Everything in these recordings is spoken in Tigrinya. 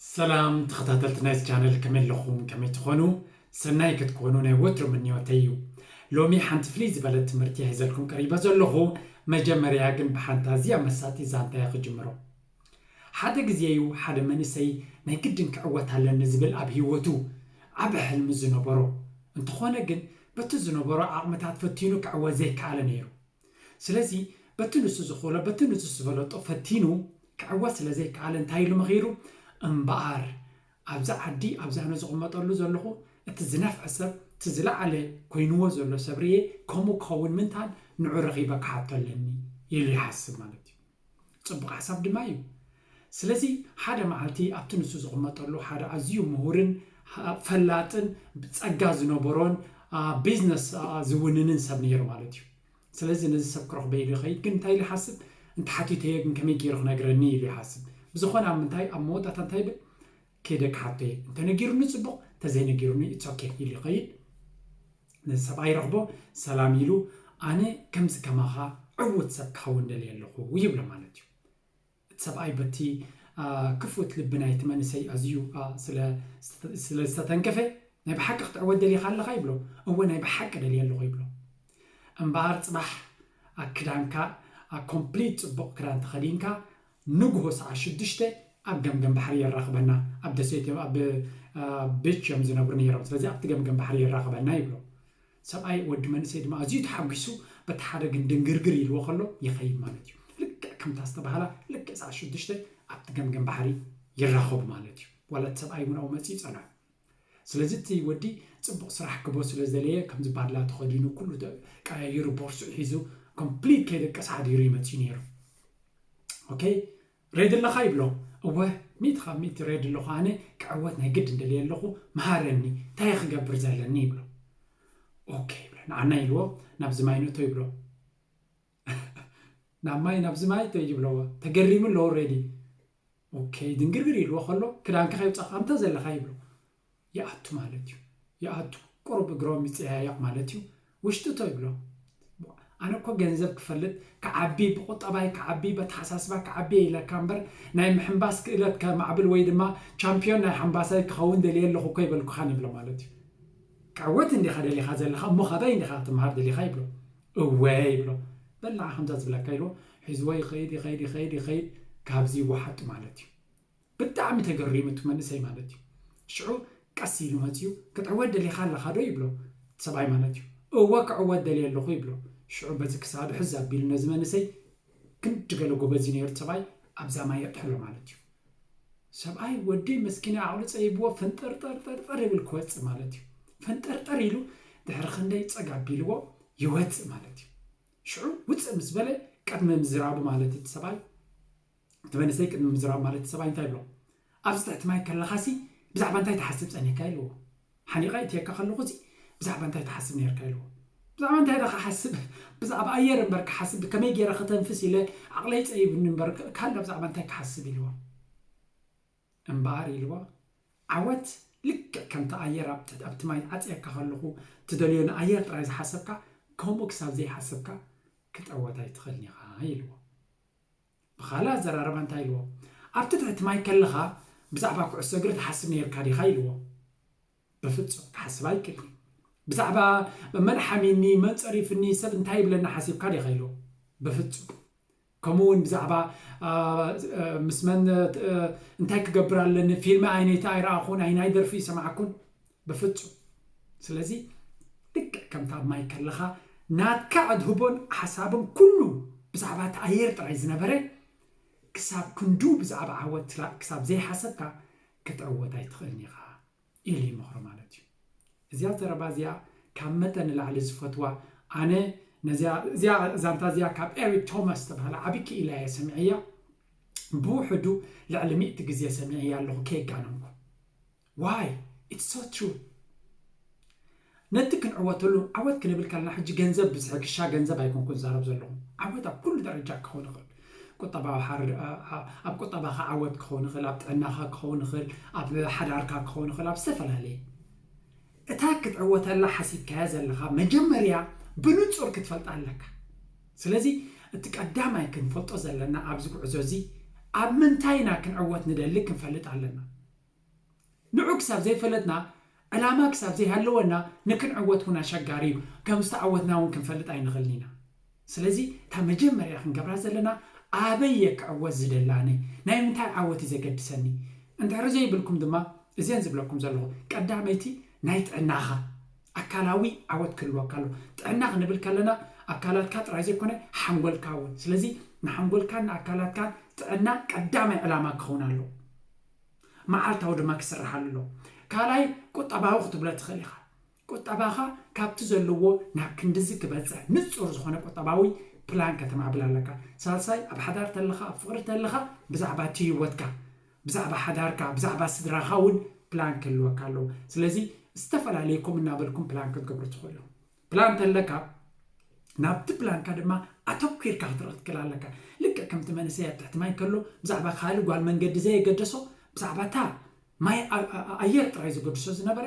ሰላም ተኸታተልቲ ናይዚ ቻነል፣ ከመይ ኣለኹም? ከመይ ትኾኑ? ሰናይ ክትኮኑ ናይ ወትሩ ምንዮተይ እዩ። ሎሚ ሓንቲ ፍልይ ዝበለት ትምህርቲ ሒዘልኩም ቀሪበ ዘለኹ። መጀመርያ ግን ብሓንቲ ኣዝያ መሳጢ ዛንታ እየ ክጅምሮ። ሓደ ግዜ እዩ ሓደ መንእሰይ ናይ ግድን ክዕወት ኣለኒ ዝብል ኣብ ህይወቱ ዓቢ ሕልሚ ዝነበሮ። እንተኾነ ግን በቲ ዝነበሮ ዓቕምታት ፈቲኑ ክዕወት ዘይከኣለ ነይሩ። ስለዚ በቲ ንሱ ዝኽእሎ፣ በቲ ንሱ ዝፈለጦ ፈቲኑ ክዕወት ስለ ዘይከኣለ እንታይ ኢሉ መኺሩ? እምበኣር ኣብዚ ዓዲ ኣብዚ ኣነ ዝቕመጠሉ ዘለኹ እቲ ዝነፍዐ ሰብ፣ እቲ ዝለዓለ ኮይንዎ ዘሎ ሰብ ርኤ፣ ከምኡ ክኸውን ምንታን ንዑ ረኺበ ክሓቶ ኣለኒ ኢሉ ይሓስብ ማለት እዩ። ጽቡቕ ሓሳብ ድማ እዩ። ስለዚ ሓደ መዓልቲ ኣብቲ ንሱ ዝቕመጠሉ ሓደ ኣዝዩ ምሁርን ፈላጥን ጸጋ ዝነበሮን ቢዝነስ ዝውንንን ሰብ ነይሩ ማለት እዩ። ስለዚ ነዚ ሰብ ክረኽቦ ኢሉ ይኸይድ። ግን እንታይ ኢሉ ይሓስብ? እንተሓቲተዮ ግን ከመይ ገይሩ ክነግረኒ ኢሉ ይሓስብ። ብዝኾነ ኣብ ምንታይ ኣብ መወዳእታ እንታይ ይብል? ከይደ ክሓቶ እየ፣ እንተነጊሩኒ ጽቡቕ፣ እንተዘይነጊሩኒ it's okay ኢሉ ይኸይድ። ነዚ ሰብኣይ ይረኽቦ። ሰላም ኢሉ፣ ኣነ ከምዚ ከማኻ ዕዉት ሰብ ክኸውን ደልየ ኣለኹ ይብሎ ማለት እዩ። እቲ ሰብኣይ በቲ ክፉት ልቢ ናይቲ መንእሰይ ኣዝዩ ስለ ዝተተንከፈ፣ ናይ ብሓቂ ክትዕወት ደሊኻ ኣለኻ ይብሎ። እወ፣ ናይ ብሓቂ ደልየ ኣለኹ ይብሎ። እምበኣር ጽባሕ ክዳንካ ኮምፕሊት ጽቡቕ ክዳን ተኸዲንካ ንግሆ ሰዓት ሽዱሽተ ኣብ ገምገም ባሕሪ የራኽበና። ኣብ ደሴት እዮም፣ ኣብ ቢች እዮም ዝነብሩ ነይሮም። ስለዚ ኣብቲ ገምገም ባሕሪ የራኽበና ይብሎ። ሰብኣይ ወዲ መንእሰይ ድማ ኣዝዩ ተሓጒሱ በቲ ሓደ ግን ድንግርግር ኢልዎ ከሎ ይኸይድ ማለት እዩ። ልክዕ ከምታ ዝተባህላ ልክዕ ሰዓት ሽዱሽተ ኣብቲ ገምገም ባሕሪ ይራኸቡ ማለት እዩ። ዋላ እቲ ሰብኣይ እውን ኣብኡ መፂኡ ይፀንሑ። ስለዚ እቲ ወዲ ፅቡቕ ስራሕ ክቦ ስለ ዘድለየ ከምዚ ባድላ ተኸዲኑ ኩሉ ቀያይሩ ቦርሱ ሒዙ ኮምፕሊት ከይደቀስ ሓዲሩ ይመፅእ ነይሩ። ኦኬ፣ ሬዲ ኣለኻ ይብሎ። እወ፣ ሚእቲ ካብ ሚእቲ ሬዲ ኣለኹ፣ ኣነ ክዕወት ናይ ግድን ደልየ ኣለኹ፣ መሃረኒ፣ እንታይ ክገብር ዘለኒ ይብሎ። ኦኬ ይብሎ። ንዓና ኢልዎ ናብዚ ማይ ንእቶ ይብሎ። ናብ ማይ ናብዚ ማይ እቶ ይብለዎ። ተገሪሙ ኣሎ ኦልሬዲ። ኦኬ ድንግርግር ኢልዎ ከሎ ክዳንካ ከይውፃእካ ከምታ ዘለኻ ይብሎ። ይኣቱ ማለት እዩ። ይኣቱ፣ ቁሩብ እግሮም ይፀያየቕ ማለት እዩ። ውሽጢ እቶ ይብሎ። ኣነ እኮ ገንዘብ ክፈልጥ ክዓቢ፣ ብቁጠባይ ክዓቢ፣ በተሓሳስባ ክዓቢ እየ ኢለካ እምበር ናይ ምሕንባስ ክእለት ከማዕብል ወይ ድማ ቻምፒዮን ናይ ሓንባሳይ ክኸውን ደልየ ኣለኹ እኮ ይበልኩኻን ይብሎ ማለት እዩ። ክዕወት እንዲኻ ደሊኻ ዘለኻ እሞ ካባይ እንዲኻ ክትመሃር ደሊኻ ይብሎ። እወ ይብሎ። በል ንዓ ከምዛ ዝብለካ ኢልዎ ሒዝዎ ይኸይድ ይኸይድ ይኸይድ ይኸይድ ካብዚ ይወሓጡ ማለት እዩ። ብጣዕሚ ተገሪሙ እቲ መንእሰይ ማለት እዩ። ሽዑ ቀስ ኢሉ መፂኡ ክትዕወት ደሊኻ ኣለኻ ዶ ይብሎ ሰብኣይ ማለት እዩ። እወ ክዕወት ደልየ ኣለኹ ይብሎ። ሽዑ በዚ ክሳዱ ሕዝ ኣቢሉ ነዚ መንእሰይ ክንዲ ገለ ጎበዝ እዩ ነይሩ ሰብኣይ ኣብዛ ማይ የጥሕሎ ማለት እዩ። ሰብኣይ ወዲ መስኪና ዓቕሉ ፀይብዎ ፈንጠርጠርጠርጠር ይብል ክወፅእ ማለት እዩ። ፈንጠርጠር ኢሉ ድሕሪ ክንደይ ፀግ ኣቢልዎ ይወፅእ ማለት እዩ። ሽዑ ውፅእ ምስ በለ ቅድሚ ምዝራቡ ማለት እቲ ሰብኣይ እቲ መንእሰይ ቅድሚ ምዝራብ ማለት ሰብኣይ እንታይ ይብሎ? ኣብዚ ትሕቲ ማይ ከለኻሲ ብዛዕባ እንታይ ትሓስብ ጸኒሕካ? ኢልዎ። ሓኒቐ እትየካ ከለኹ እዚ ብዛዕባ እንታይ ትሓስብ ነርካ? ኢልዎ። ብዛዕባ እንታይ ዶ ክሓስብ? ብዛዕባ ኣየር እምበር ክሓስብ፣ ከመይ ገይረ ከተንፍስ ኢለ ዓቕለይ ጸይብኒ እምበር ካልእ ብዛዕባ እንታይ ክሓስብ? ኢልዎ። እምበኣር ኢልዎ፣ ዓወት ልክዕ ከምቲ ኣየር ኣብ ትሕቲ ኣብቲ ማይ ዓጽየካ ከለኹ ትደልዮ ንኣየር ጥራይ ዝሓሰብካ፣ ከምኡ ክሳብ ዘይሓሰብካ ክትዕወት ኣይትኽእልን ኢኻ ኢልዎ። ብኻልእ ኣዘራርባ እንታይ ኢልዎ? ኣብቲ ትሕቲ ማይ ከለኻ ብዛዕባ ኩዕሶ እግሪ ትሓስብ ነይርካ ዲኻ? ኢልዎ። በፍጹም ክሓስብ ኣይክእልን። ብዛዕባ መን ሓሚኒ፣ መን ጸሪፍኒ፣ ሰብ እንታይ ይብለኒ ሓሲብካ ዲኻ? ኢልዎ። በፍጹም። ከምኡ እውን ብዛዕባ ምስ መን እንታይ ክገብር ኣለኒ፣ ፊልሚ ኣይነይቲ ኣይረኣኹን፣ ኣይናይ ደርፊ ይሰማዕኩን፣ በፍጹም። ስለዚ ልክዕ ከምታ ኣብ ማይ ከለኻ ናትካ ኣድህቦን ሓሳብን ኩሉ ብዛዕባ እቲ ኣየር ጥራይ ዝነበረ ክሳብ ክንዱ ብዛዕባ ዓወት ክሳብ ዘይሓሰብካ ክትዕወት ኣይትኽእልን ኢኻ ኢሉ ይመኽሮ ማለት እዩ። እዚኣ ዘረባ እዚኣ ካብ መጠን ንላዕሊ ዝፈትዋ ኣነ ነዚኣ እዚኣ ዛንታ እዚኣ ካብ ኤሪክ ቶማስ ዝተባህለ ዓቢ ክኢላ እየ ሰሚዐያ። ብውሕዱ ልዕሊ ሚእቲ ግዜ ሰሚዐያ ኣለኹ ከየጋነንኩ። Why? It's so true። ነቲ ክንዕወተሉ ዓወት ክንብል ከለና ሕጂ ገንዘብ ብዝሕግሻ ገንዘብ ኣይኮንኩን ዛረብ ዘለኹ። ዓወት ኣብ ኩሉ ደረጃ ክኸውን ይኽእል። ቁጠባዊ ሓር ኣብ ቁጠባኻ ዓወት ክኸውን ይኽእል፣ ኣብ ጥዕናኻ ክኸውን ይኽእል፣ ኣብ ሓዳርካ ክኸውን ይኽእል፣ ኣብ ዝተፈላለየ እታ ክትዕወተላ ሓሲብካያ ዘለኻ መጀመርያ ብንጹር ክትፈልጣ ኣለካ። ስለዚ እቲ ቀዳማይ ክንፈልጦ ዘለና ኣብዚ ጉዕዞ እዚ ኣብ ምንታይ ኢና ክንዕወት ንደሊ ክንፈልጥ ኣለና። ንዑ ክሳብ ዘይፈለጥና፣ ዕላማ ክሳብ ዘይሃለወና፣ ንክንዕወት እውን ኣሸጋሪ እዩ። ከም ዝተዓወትና እውን ክንፈልጥ ኣይንኽእልን ኢና። ስለዚ እታ መጀመርያ ክንገብራ ዘለና፣ ኣበይ እየ ክዕወት ዝደላኒ? ናይ ምንታይ ዓወት እዩ ዘገድሰኒ? እንድሕሪ ዘይብልኩም ድማ፣ እዘን ዝብለኩም ዘለኹ፣ ቀዳመይቲ ናይ ጥዕናኻ፣ ኣካላዊ ዓወት ክህልወካ ኣለዎ። ጥዕና ክንብል ከለና ኣካላትካ ጥራይ ዘይኮነ ሓንጎልካ እውን። ስለዚ ንሓንጎልካን ንኣካላትካን ጥዕና ቀዳማይ ዕላማ ክኸውን ኣለዎ። መዓልታዊ ድማ ክስርሓሉ ኣለዎ። ካልኣይ ቁጠባዊ ክትብሎ ትኽእል ኢኻ። ቁጠባኻ ካብቲ ዘለዎ ናብ ክንድዚ ክበጽሕ ንጹር ዝኾነ ቁጠባዊ ፕላን ከተማዕብል ኣለካ። ሳልሳይ ኣብ ሓዳር ተለኻ፣ ኣብ ፍቕሪ ተለኻ ብዛዕባ እቲ ህይወትካ፣ ብዛዕባ ሓዳርካ፣ ብዛዕባ ስድራኻ እውን ፕላን ክህልወካ ኣለዎ። ስለዚ ዝተፈላለየኩም እናበልኩም ፕላን ክትገብሩ ትኽእሉ። ፕላን ተለካ ናብቲ ፕላንካ ድማ ኣተኲርካ ክትርኢ ክትክእል ኣለካ። ልክዕ ከምቲ መንእሰይ ኣብ ትሕቲ ማይ ከሎ ብዛዕባ ካልእ ጓል መንገዲ ዘየገደሶ፣ ብዛዕባ እታ ማይ ኣ- ኣ- ኣየር ጥራይ ዘገድሶ ዝነበረ፣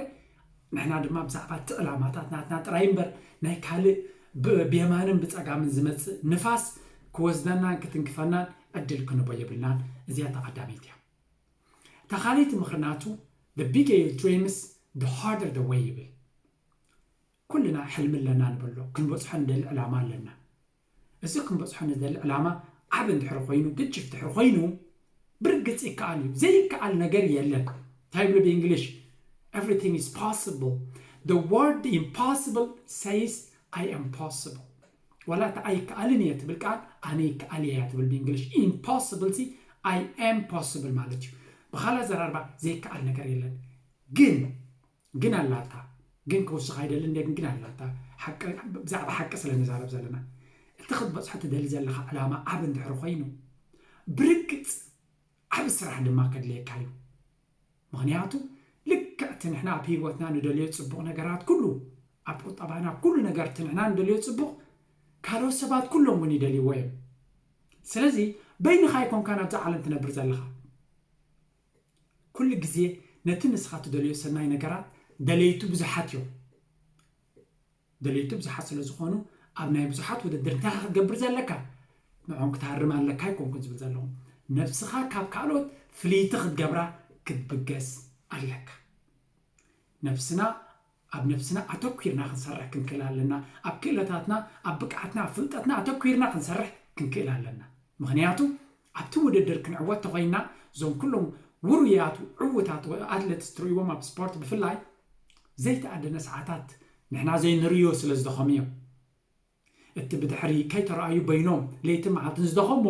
ንሕና ድማ ብዛዕባ እቲ ዕላማታት ናትና ጥራይ እምበር ናይ ካልእ ብ- ብየማንን ብጸጋምን ዝመጽእ ንፋስ ክወስደናን ክትንክፈናን ዕድል ክንቦ የብልናን። እዚኣ እታ ቀዳመይቲ እያ። እታ ካልኣይቲ ምኽሪ ናቱ፣ the bigger your dreams, the harder the way ይብል። ኩልና ሕልሚ ኣለና ንበሎ፣ ክንበጽሖ ንደሊ ዕላማ ኣለና። እዚ ክንበጽሖ ንደሊ ዕላማ ዓቢ እንድሕሪ ኮይኑ፣ ግጭፍ ድሕሪ ኮይኑ፣ ብርግጽ ይከኣል እዩ። ዘይከኣል ነገር የለን። እንታይ ይብሉ ብእንግሊሽ? Everything is possible. The word impossible says I am possible. ዋላ እታ ኣይከኣልን እየ ትብል ቃል ኣነ ይከኣል እየ እያ ትብል ብእንግሊሽ። ኢምፖስብል ሲ I am possible ማለት እዩ። ብኻልእ ኣዘራርባ ዘይከኣል ነገር የለን። ግን ግን ኣላታ ግን ክውስኽ ኣይደልን እንደ ግን ኣላታ ሓቂ ብዛዕባ ሓቂ ስለ ንዛረብ ዘለና እቲ ክትበፅሖ ትደሊ ዘለኻ ዕላማ ዓብ እንድሕር ኮይኑ ብርግፅ ዓብ ስራሕ ድማ ከድልየካ እዩ። ምኽንያቱ ልክዕ እቲ ንሕና ኣብ ህይወትና ንደልዮ ፅቡቕ ነገራት ኩሉ ኣብ ቁጠባና ኩሉ ነገር እቲ ንሕና ንደልዮ ፅቡቕ ካልኦት ሰባት ኩሎም እውን ይደልይዎ እዮም። ስለዚ በይንኻ ኣይኮንካ ናብዛ ዓለም ትነብር ዘለኻ። ኩሉ ግዜ ነቲ ንስኻ ትደልዮ ሰናይ ነገራት ደለይቱ ብዙሓት እዮም። ደለይቱ ብዙሓት ስለ ዝኾኑ ኣብ ናይ ብዙሓት ውድድር እንታይ ክትገብር ዘለካ ንዖም ክትሃርም ኣለካ ኣይኮንኩን ዝብል ዘለኹ። ነብስኻ ካብ ካልኦት ፍልይቲ ክትገብራ ክትብገስ ኣለካ። ነብስና ኣብ ነብስና ኣተኲርና ክንሰርሕ ክንክእል ኣለና። ኣብ ክእለታትና ኣብ ብቅዓትና ኣብ ፍልጠትና ኣተኲርና ክንሰርሕ ክንክእል ኣለና። ምኽንያቱ ኣብቲ ውድድር ክንዕወት ተኾይንና እዞም ኩሎም ውሩያት ዕዉታት ኣትለትስ ትርእይዎም ኣብ ስፖርት ብፍላይ ዘይተኣደነ ሰዓታት ንሕና ዘይንርእዮ ስለ ዝደኸሙ እዮም። እቲ ብድሕሪ ከይተረኣዩ በይኖም ለይትን መዓልትን ዝደኸሞ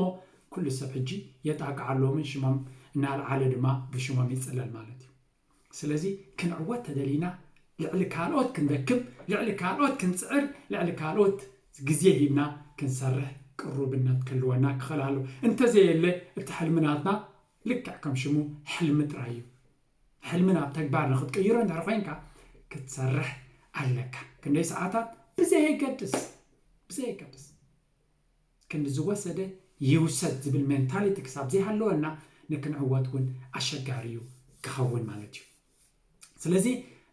ኩሉ ሰብ ሕጂ የጣቅዓሎምን ሽሞም እናልዓለ ድማ ብሽሞም ይጽለል ማለት እዩ። ስለዚ ክንዕወት ተደሊና ልዕሊ ካልኦት ክንደክም፣ ልዕሊ ካልኦት ክንጽዕር፣ ልዕሊ ካልኦት ግዜ ሂብና ክንሰርሕ ቅሩብነት ክህልወና ክኽእል ኣለዎ። እንተዘየለ እቲ ሕልሚ ናትና ልክዕ ከም ሽሙ ሕልሚ ጥራይ እዩ። ሕልሚ ናብ ተግባር ንክትቅይሮ እንድሕር ኮይንካ ክትሰርሕ ኣለካ። ክንደይ ሰዓታት ብዘየገድስ ብዘየገድስ ክንዲ ዝወሰደ ይውሰድ ዝብል ሜንታሊቲ ክሳብ ዘይሃለወና ንክንዕወት እውን ኣሸጋሪ እዩ ክኸውን ማለት እዩ። ስለዚ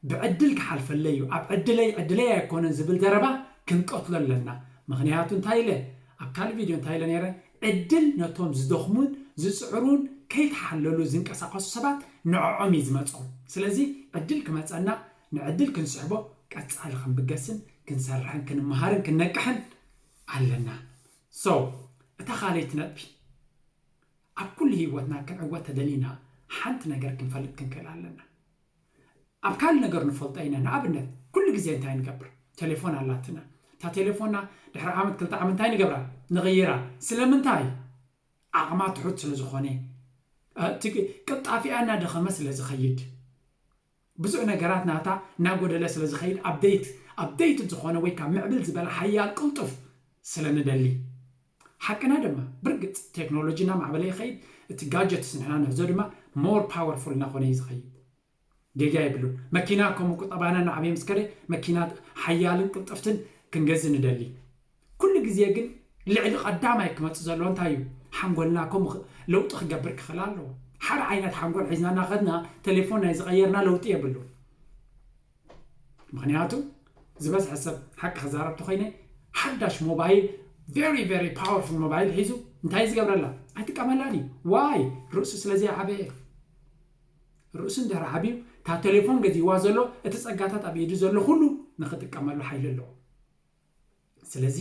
ብዕድል ክሓልፈለይ እዩ ኣብ ዕድለይ ዕድለይ ኣይኮነን ዝብል ዘረባ ክንቀትሎ ኣለና። ምኽንያቱ እንታይ ኢለ ኣብ ካልእ ቪድዮ እንታይ ኢለ ነይረ? ዕድል ነቶም ዝደኽሙን ዝፅዕሩን ከይተሓለሉ ዝንቀሳቐሱ ሰባት ንዕዖም እዩ ዝመፆም። ስለዚ ዕድል ክመፀና ንዕድል ክንስሕቦ ቀፃሊ ክንብገስን ክንሰርሕን ክንመሃርን ክንነቅሕን ኣለና። So እታ ካልኣይቲ ነጥቢ ኣብ ኩሉ ህይወትና ክንዕወት ተደሊና ሓንቲ ነገር ክንፈልጥ ክንክእል ኣለና። ኣብ ካልእ ነገር ንፈልጦ ኢና። ንኣብነት ኩሉ ግዜ እንታይ ንገብር? ቴሌፎን ኣላትና። እታ ቴሌፎንና ድሕሪ ዓመት ክልተ ዓመት እንታይ ንገብራ? ንቕይራ። ስለምንታይ? ዓቕማ ትሑት ስለ ዝኾነ፣ እቲ ቅልጣፊኣ እናደኸመ ስለ ዝኸይድ፣ ብዙሕ ነገራት ናታ እናጎደለ ስለ ዝኸይድ፣ ኣፕዴት ኣፕዴት ዝኾነ ወይ ካብ ምዕብል ዝበለ ሓያል ቅልጡፍ ስለ ንደሊ። ሓቅና ድማ ብርግፅ ቴክኖሎጂ እናማዕበለ ይኸይድ፣ እቲ ጋጀትስ ንሕና ንሕዞ ድማ ሞር ፓወርፉል እናኾነ እዩ ዝኸይድ። ጌጋ የብሉን። መኪና ከምኡ ቁጠባና እናዓበየ ምስ ከደ መኪና ሓያልን ቅልጥፍትን ክንገዝእ ንደሊ። ኩሉ ግዜ ግን ልዕሊ ቀዳማይ ክመፅእ ዘለዎ እንታይ እዩ? ሓንጎልና ከምኡ ለውጢ ክገብር ክኽእል ኣለዎ። ሓደ ዓይነት ሓንጎል ሒዝና እናኸድና ቴሌፎን ናይ ዝቐየርና ለውጢ የብሉን። ምኽንያቱ ዝበዝሐ ሰብ ሓቂ ክዛረብ ተኾይነ ሓዳሽ ሞባይል very very powerful ሞባይል ሒዙ እንታይ ዝገብረላ ኣይጥቀመላን እዩ። ዋይ? ርእሱ ስለ ዘይዓበየ። ርእሱ እንድሕር ዓብዩ፣ እታ ቴሌፎን ገዚእዋ ዘሎ፣ እቲ ጸጋታት ኣብ ኢዱ ዘሎ ኩሉ ንኽጥቀመሉ ሓይሊ ኣለዎ። ስለዚ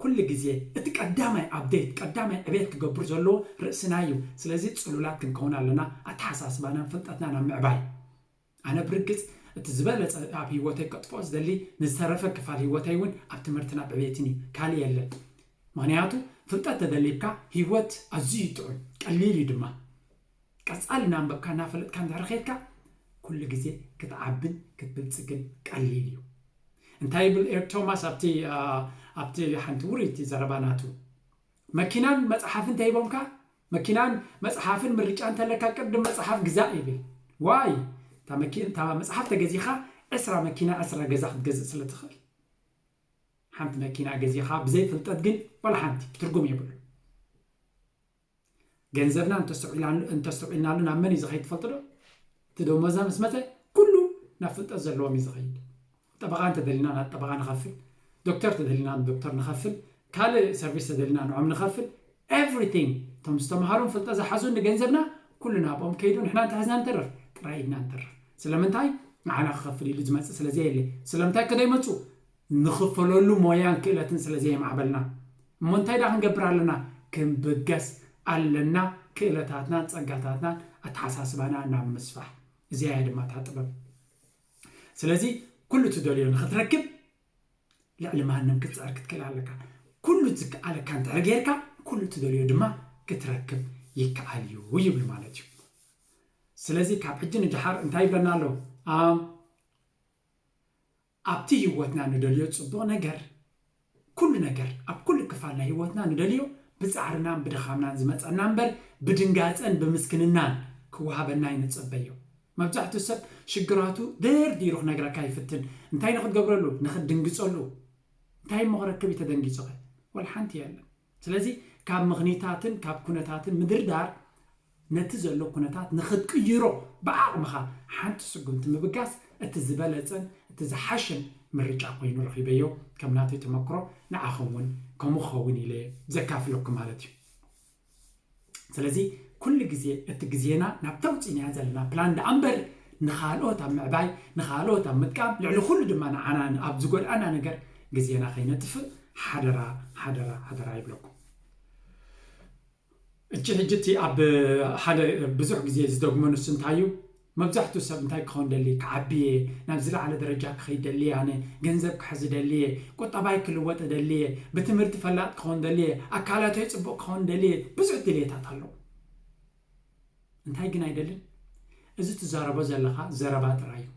ኩሉ ግዜ እቲ ቀዳማይ ኣፕዴት፣ ቀዳማይ ዕቤት ክገብር ዘለዎ ርእስና እዩ። ስለዚ ጽሉላት ክንከውን ኣለና፣ ኣተሓሳስባናን ፍልጠትናን ኣብ ምዕባይ። ኣነ ብርግጽ እቲ ዝበለጸ ኣብ ህይወተይ ከጥፍኦ ዝደሊ፣ ንዝተረፈ ክፋል ህይወተይ እውን ኣብ ትምህርትን ኣብ ዕቤትን እዩ፣ ካልእ የለን። ምኽንያቱ ፍልጠት ተደሊብካ ህይወት ኣዝዩ ጥዑም፣ ቀሊል እዩ ድማ። ቀጻሊ እናንበብካ እናፈለጥካ እንድሕር ኸድካ ኩሉ ግዜ ክትዓብን ክትብልጽግን ቀሊል እዩ። እንታይ ይብል ኤሪክ ቶማስ ኣብቲ ኣብቲ ሓንቲ ውርይቲ ዘረባ ናቱ፣ መኪናን መጽሓፍን ተሂቦምካ፣ መኪናን መጽሓፍን ምርጫ እንተለካ ቅድም መጽሓፍ ግዛእ ይብል። ዋይ? እታ መኪ- እታ መጽሓፍ ተገዚኻ ዕስራ መኪና ዕስራ ገዛ ክትገዝእ ስለ ትኽእል። ሓንቲ መኪና ገዚኻ ብዘይ ፍልጠት ግን ዋላ ሓንቲ ትርጉም የብሉ። ገንዘብና እንተስተውዒላሉ እንተስተውዒልናሉ ናብ መን እዩ ዝኸይድ ትፈልጡ ዶ? እቲ ደሞዝና ምስ መጸ ኩሉ ናብ ፍልጠት ዘለዎም እዩ ዝኸይድ። ጠበቓ እንተደሊና ናብ ጠበቓ ንኸፍል፣ ዶክተር ተደሊና ንዶክተር ንኸፍል፣ ካልእ ሰርቪስ ተደሊና ንዖም ንኸፍል። ኤቭሪቲንግ፣ እቶም ዝተምሃሩን ፍልጠት ዝሓዙን ንገንዘብና ኩሉ ናብኦም ከይዱ፣ ንሕና እንተሒዝና ንተርፍ፣ ጥራይ ኢድና ንተርፍ። ስለምንታይ? ንዓና ክኸፍል ኢሉ ዝመጽእ ስለ ዘየለ። ስለምንታይ ከደይመጹ? ንኽፈለሉ ሞያን ክእለትን ስለ ዘየማዕበልና። እሞ እንታይ ደኣ ክንገብር ኣለና? ክንብገስ ኣለና። ክእለታትናን ጸጋታትናን ኣተሓሳስባና ናብ ምስፋሕ። እዚኣ እያ ድማ እታ ጥበብ። ስለዚ ኩሉ ትደልዮ ንኽትረክብ ልዕሊ ማንም ክትጽዕር ክትክእል ኣለካ። ኩሉ ዝከኣለካ እንድሕር ጌርካ ኩሉ ትደልዮ ድማ ክትረክብ ይከኣል እዩ ይብል ማለት እዩ። ስለዚ ካብ ሕጂ ንደሓር እንታይ ይብለና ኣሎ? ኣም ኣብቲ ህይወትና ንደልዮ ጽቡቕ ነገር፣ ኩሉ ነገር ኣብ ኩሉ ክፋል ናይ ህይወትና ንደልዮ ብጻዕርናን ብድኻምናን ዝመጸና እምበር ብድንጋጸን ብምስክንናን ክወሃበና ኣይንጸበዮ። መብዛሕትኡ ሰብ ሽግራቱ ደርዲሩ ክነግረካ ይፍትን። እንታይ ንኽትገብረሉ? ንኽትድንግጸሉ። እንታይ እሞ ክረክብ እዩ ተደንጊጹኸ? ወላ ሓንቲ የለን። ስለዚ ካብ ምኽኒታትን ካብ ኩነታትን ምድርዳር ነቲ ዘሎ ኩነታት ንኽትቅይሮ ብዓቕምኻ ሓንቲ ስጉምቲ ምብጋስ እቲ ዝበለጸን እቲ ዝሓሸን ምርጫ ኮይኑ ረኺበዮ። ከም ናተይ ተመክሮ ንዓኹም እውን ከምኡ ክኸውን ኢለ ዘካፍለኩም ማለት እዩ። ስለዚ ኩሉ ግዜ እቲ ግዜና ናብታ ውፂእናያ ዘለና ፕላን ደኣ እምበር ንኻልኦት ኣብ ምዕባይ ንኻልኦት ኣብ ምጥቃም ልዕሊ ኩሉ ድማ ንዓና ኣብ ዝጎድኣና ነገር ግዜና ከይነጥፍእ ሓደራ ሓደራ ሓደራ ይብለኩም። እቺ ሕጂ እቲ ኣብ ሓደ ብዙሕ ግዜ ዝደግሞ ንሱ እንታይ እዩ? መብዛሕትኡ ሰብ እንታይ ክኸውን ደሊ? ክዓቢ እየ፣ ናብ ዝለዓለ ደረጃ ክኸይድ ደሊ እየ፣ ኣነ ገንዘብ ክሕዝ ደሊ እየ፣ ቁጠባይ ክልወጥ ደሊ እየ፣ ብትምህርቲ ፈላጥ ክኸውን ደሊ እየ፣ ኣካላተይ ጽቡቕ ክኸውን ደሊ እየ። ብዙሕ ድሌታት ኣለዎ። እንታይ ግን ኣይደልን? እዚ ትዛረቦ ዘለኻ ዘረባ ጥራይ እዩ።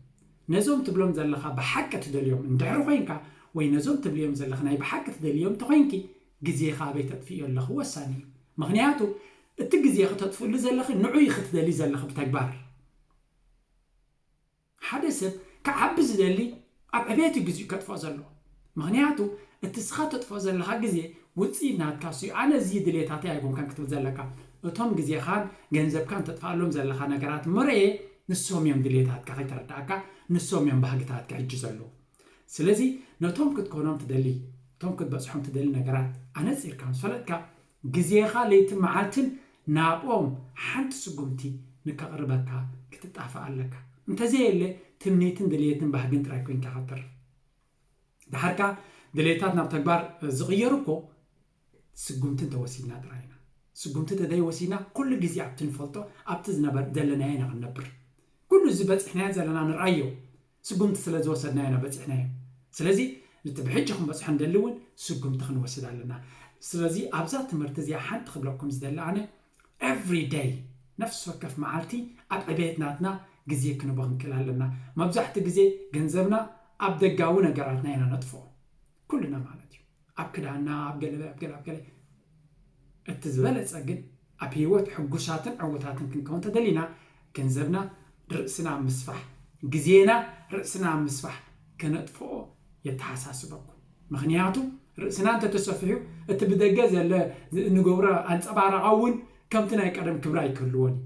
ነዞም ትብሎም ዘለኻ ብሓቂ ትደልዮም እንድሕር ኮይንካ ወይ ነዞም ትብልዮም ዘለኻ ናይ ብሓቂ ትደልዮም እንተኾይንኪ ግዜኻ ኣበይ ተጥፍእዮ ኣለኺ ወሳኒ እዩ። ምኽንያቱ እቲ ግዜ ክተጥፍእሉ ዘለኺ ንዑ ኢኺ ትደሊ ዘለኺ ብተግባር። ሓደ ሰብ ክዓቢ ዝደሊ ኣብ ዕቤት እዩ ግዜኡ ከጥፍኦ ዘለዎ። ምኽንያቱ እቲ ንስኻ ተጥፍኦ ዘለኻ ግዜ ውፅኢት ናትካ እሱ እዩ። ኣነ እዚ ድሌታተይ ኣይኮንካን ክትብል ዘለካ። እቶም ግዜኻን ገንዘብካን ተጥፍኣሎም ዘለኻ ነገራት ምርኤ ንሶም እዮም ድሌታትካ ከይተረዳእካ ንሶም እዮም ባህግታትካ ሕጂ ዘለዉ። ስለዚ ነቶም ክትኮኖም ትደሊ እቶም ክትበፅሖም ትደሊ ነገራት ኣነፂርካ ምስ ፈለጥካ ግዜኻ ለይትን መዓልትን ናብኦም ሓንቲ ስጉምቲ ንከቕርበካ ክትጣፋእ ኣለካ። እንተዘየለ ትምኒትን ድልየትን ባህግን ጥራይ ኮይንካ ከትርፍ። ድሓርካ ድሌታት ናብ ተግባር ዝቕየሩ እኮ ስጉምቲ እንተወሲድና ጥራይ ኢና። ስጉምቲ ተደይ ወሲድና ኩሉ ግዜ ኣብቲ ንፈልጦ ኣብቲ ዝነበር ዘለናዮ ኢና ክንነብር። ኩሉ እዚ በፂሕናዮ ዘለና ንርኣዮ። ስጉምቲ ስለ ዝወሰድና ኢና በፂሕናዮ። ስለዚ ነቲ ብሕጂ ክንበፅሖ እንደሊ እውን ስጉምቲ ክንወስድ ኣለና። ስለዚ ኣብዛ ትምህርቲ እዚኣ ሓንቲ ክብለኩም ዝደሊ ኣነ every day ነፍሲ ወከፍ መዓልቲ ኣብ ዕቤት ናትና ግዜ ክንቦ ክንክእል ኣለና። መብዛሕቲ ግዜ ገንዘብና ኣብ ደጋዊ ነገራትና ኢና ነጥፍኦ። ኩልና ማለት እዩ። ኣብ ክዳና ኣብ ገለ ኣብ ገለ ኣብ ገለ እቲ ዝበለጸ ግን ኣብ ህይወት ሕጉሳትን ዕውታትን ክንከውን ተደሊና ገንዘብና ርእስና ምስፋሕ ግዜና ርእስና ምስፋሕ ከነጥፍኦ የተሓሳስበኩም። ምኽንያቱ ርእስና እንተተሰፊሑ እቲ ብደገ ዘለ እንገብሮ ኣንጸባራቓ እውን ከምቲ ናይ ቀደም ክብሪ ኣይክህልዎን እዩ።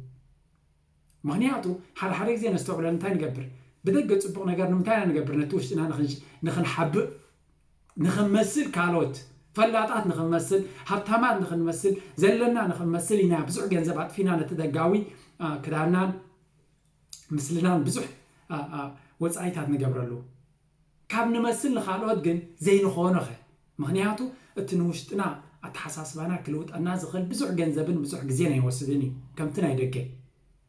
ምኽንያቱ ሓደ ሓደ ግዜ ነስተውዕሎ እንታይ ንገብር? ብደገ ጽቡቕ ነገር ንምንታይ ኢና ንገብር? ነቲ ውሽጥና ንኽንሓብእ ንኽንመስል ካልኦት ፈላጣት ንኽንመስል ሃብታማት ንኽንመስል ዘለና ንኽንመስል ኢና ብዙሕ ገንዘብ ኣጥፊና ነቲ ደጋዊ ክዳናን ምስልናን ብዙሕ ወፃኢታት ንገብረሉ ካብ ንመስል ንኻልኦት ግን ዘይንኾኖኸ? ምኽንያቱ እቲ ንውሽጥና ኣተሓሳስባና ክልውጠና ዝኽእል ብዙሕ ገንዘብን ብዙሕ ግዜን ኣይወስድን እዩ። ከምቲ ናይ ደገ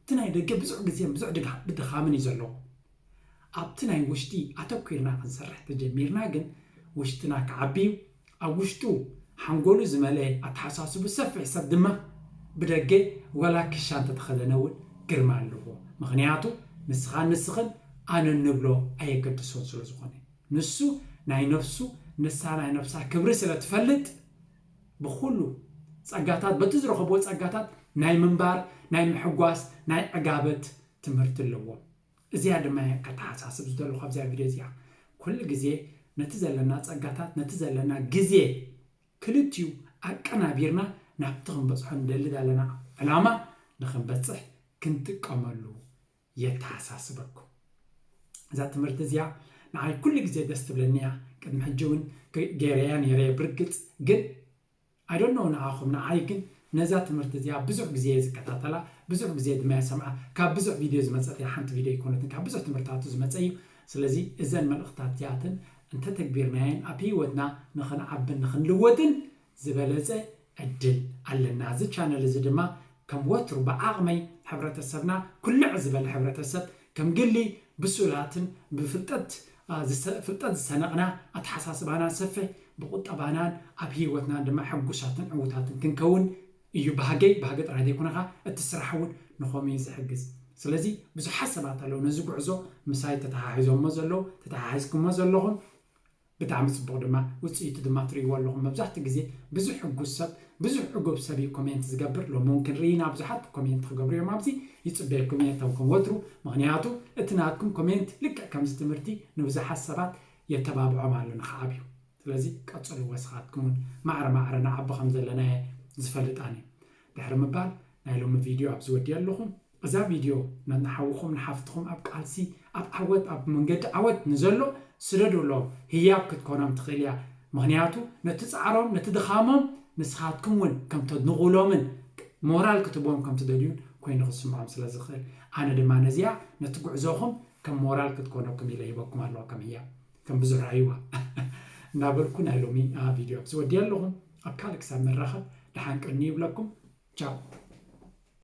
እቲ ናይ ደገ ብዙሕ ግዜን ብዙሕ ድድኻምን እዩ ዘለዎ። ኣብቲ ናይ ውሽጢ ኣተኲርና ክንሰርሕ ተጀሚርና ግን ውሽጥና ክዓቢ እዩ። ኣብ ውሽጡ ሓንጎሉ ዝመልአ ኣተሓሳስቡ ሰፊሕ ሰብ ድማ ብደገ ወላ ክሻ እንተተኸደነ እውን ግርማ ኣለዎ። ምኽንያቱ ንስኻን ንስኽን ኣነ እንብሎ ኣየገድሶን ስለ ዝኾነ፣ ንሱ ናይ ነፍሱ፣ ንሳ ናይ ነፍሳ ክብሪ ስለ ትፈልጥ፣ ብኹሉ ጸጋታት፣ በቲ ዝረኸብዎ ጸጋታት ናይ ምንባር፣ ናይ ምሕጓስ፣ ናይ ዕጋበት ትምህርቲ ኣለዎ። እዚኣ ድማ እየ ከተሓሳስብ ዝደለኹ ኣብዚኣ ቪድዮ እዚኣ። ኩሉ ግዜ ነቲ ዘለና ጸጋታት፣ ነቲ ዘለና ግዜ ክልቲኡ ኣቀናቢርና ናብቲ ክንበጽሖ ንደሊ ዘለና ዕላማ ንኽንበጽሕ ክንጥቀመሉ የተሓሳስበኩም። እዛ ትምህርቲ እዚኣ ንዓይ ኩሉ ግዜ ደስ ትብለኒ እያ። ቅድሚ ሕጂ እውን ገይረያ ነይረ እየ ብርግጽ፣ ግን I don't know ንዓኹም፣ ንዓይ ግን ነዛ ትምህርቲ እዚኣ ብዙሕ ግዜ እየ ዝከታተላ፣ ብዙሕ ግዜ ድማ እየ ሰምዓ። ካብ ብዙሕ ቪድዮ ዝመጸት እያ፣ ሓንቲ ቪድዮ ኣይኮነትን፣ ካብ ብዙሕ ትምህርትታቱ ዝመጸ እዩ። ስለዚ እዘን መልእኽታት እዚኣተን እንተተግቢርናየን ኣብ ህይወትና ንኽንዓብን ንኽንልወጥን ዝበለጸ ዕድል ኣለና። እዚ ቻነል እዚ ድማ ከም ወትሩ ብዓቕመይ ሕብረተሰብና ኩልዕ ዝበለ ሕብረተሰብ ከም ግሊ ብሱላትን ብፍልጠት አ፣ ዝሰ- ፍልጠት ዝሰነቕና ኣተሓሳስባና ሰፍሕ ብቁጠባናን ኣብ ህይወትናን ድማ ሕጉሳትን ዕዉታትን ክንከውን እዩ ባህገይ። ባህገ ጥራይ ዘይኮነ ኸዓ እቲ ስራሕ እውን ንኸምኡ እዩ ዝሕግዝ። ስለዚ ብዙሓት ሰባት ኣለዉ ነዚ ጉዕዞ ምሳይ ተተሓሒዞሞ ዘለዉ፣ ተተሓሒዝኩሞ ዘለኹም ብጣዕሚ ጽቡቕ ድማ ውጽኢቱ ድማ ትርእይዎ ኣለኹም። መብዛሕትኡ ግዜ ብዙሕ ሕጉስ ሰብ ብዙሕ ዕጉብ ሰብ እዩ ኮሜንት ዝገብር። ሎሚ እውን ክንርኢ ኢና ብዙሓት ኮሜንት ክገብሩ እዮም ኣብዚ። ይጽበየኩም እየ ከም ከም ወትሩ፣ ምኽንያቱ እቲ ናትኩም ኮሜንት ልክዕ ከምዚ ትምህርቲ ንብዙሓት ሰባት የተባብዖም ኣሎ ንኽዓብዩ። ስለዚ ቀጽልዎ፣ ንስኻትኩም እውን ማዕረ ማዕረ ንዓቢ ከም ዘለና እየ ዝፈልጥ ኣነ። ድሕሪ ምባል ናይ ሎሚ ቪድዮ ኣብዚ ወዲአ ኣለኹ። እዛ ቪድዮ ንሓውኹም ንሓፍትኹም ኣብ ቃልሲ ኣብ ዓወት ኣብ መንገዲ ዓወት ንዘሎ ስደዱሎም። ህያብ ክትኮኖም ትኽእል እያ። ምኽንያቱ ነቲ ጻዕሮም ነቲ ድኻሞም ንስኻትኩም እውን ከም ተድንቑሎምን ሞራል ክትቦም ከም ትደልዩን ኮይኑ ክስምዖም ስለ ዝኽእል፣ ኣነ ድማ ነዚኣ ነቲ ጉዕዞኹም ከም ሞራል ክትኮነኩም ኢለ ሂበኩም ኣለዋ ከም ህያብ ከም ብዙሕ ራእይዋ እናበልኩ ናይ ሎሚ ቪድዮ ኣብዚ ወዲአ ኣለኹ። ኣብ ካልእ ክሳብ ንራኸብ ደሓን ቀኒ ይብለኩም። ቻው።